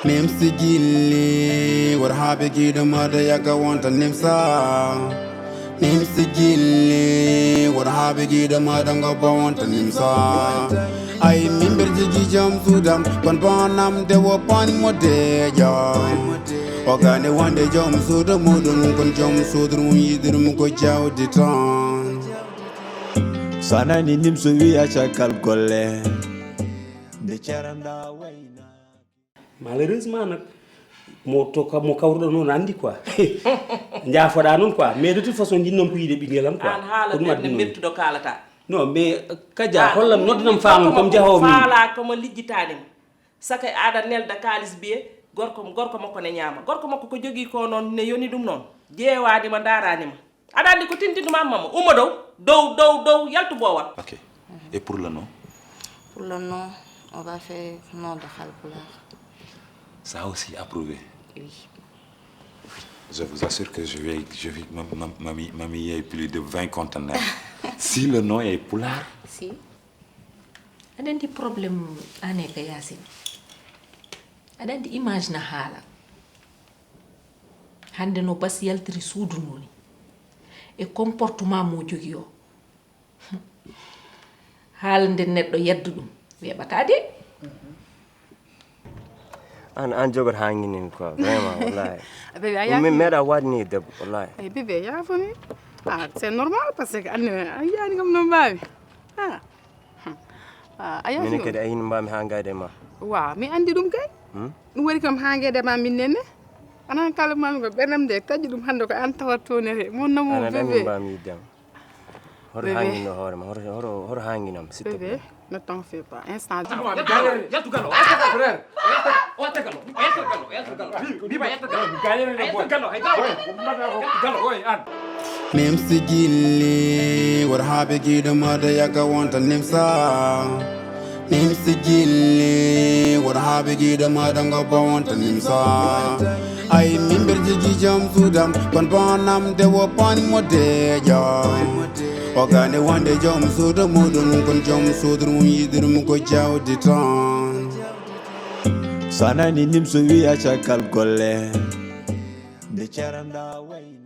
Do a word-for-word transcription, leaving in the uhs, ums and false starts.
Nimsi gilli, wor habe giɗo maɗa yaka wonta nimsa. Nimsi gilli, wor habe giɗo maɗa ngo ba wonta nimsa. Ay mimber jigi jom sudam, kon bonam de wo pan mo de jom. O gane wonde jom sudo mudum, kon jom sudur mum yidur mu ko jawdi ton. Sanani nimso wiya cakal golle. Nde caranda wayna. Malheureusement nag, mo to ka-, mo kawruɗo noon anndi quoi. Njaafoɗaa noon quoi, mais de toute façon, njinnoo ko yiide ɓinngel am quoi. Aan haala Ko ɗum ɓernde addi noon. Mettuɗo kaalata. Non, mais Kaja, Aan hollam, noddanam faamam, comme jahoowo min. Faalaa ko mo lijjitaani mo. Saka aɗa nelda kaalis biye, gorko, gorko makko ne ñaama. Gorko makko ko jogii ko noon, ne yoni ɗum noon. Jeewaani ma, ndaaraani ma. Aɗa anndi ko tintinɗo ma amma mo? Ummo dow, dow, dow, dow, yaltu boowal. Ok. Et pour le nom ? Pour le nom, on va faire nom de Halpulaar. Ça aussi approuvé. Oui. Je vous assure que je vais, je vais, ma, ma, mami, mami, il y a plus de vingt conteneurs. Si le nom est Pulaar. Si. Aɗa anndi problème ane ka Yaasin. Aɗa anndi image na haala. Hannde no Bas yaltiri suudu ndu ni. E comportement mo jogi o. Haala nde neɗɗo yeddo ɗum. Weeɓataa de. Aan, aan jogoto haa nginimi quoi, vraiment, wallahi. Bébé, a Min yaafi. Meeɗa waɗ ni debbo, wallahi. Ay, bébé, yaafo mi. Ah, c'est normal, parce que anne, a yiyaani kam no mbaawi. Ah. Ah, a yaafi Minen on. Kadi a yini mbaami haa ngayde ma. Waaw, mi anndi ɗum kay. Hmm? Ɗum waɗi kam haa ngayde ma min nenne. Anan kala mami ko ɓernam nde, taƴi ɗum hannde ko aan tawat toonere. Mon amour Ana ɗan min bébé. Mbaami yiddam. Hoto Bébé. Hangino hoore ma, hoto, hoto, hoto hanginam, s'il te Bébé, plaît. Ne t'en fais pas. Instant. Yaltu galo. Frère. Yaltu galo. Yaltu galo. Yaltu galo. Yaltu galo. Yaltu galo. Yaltu galo. Yaltu galo. Yaltu galo. Yaltu galo. Yaltu galo. Yaltu galo. Yaltu galo. Nimsi gilli, wor habe giɗo maɗa yaka wonta nimsa. Nimsi gilli, wor habe giɗo maɗa ngo ba wonta nimsa. Ay mimber jigi jom sudam, kon bonam de wo pan mo de jom. O gane wonde jom suudu muɗum, kon jom suudu mum yiɗir mu ko jawdi ton. Sanani nimso wiya cakal golle. Nde caranda wayna.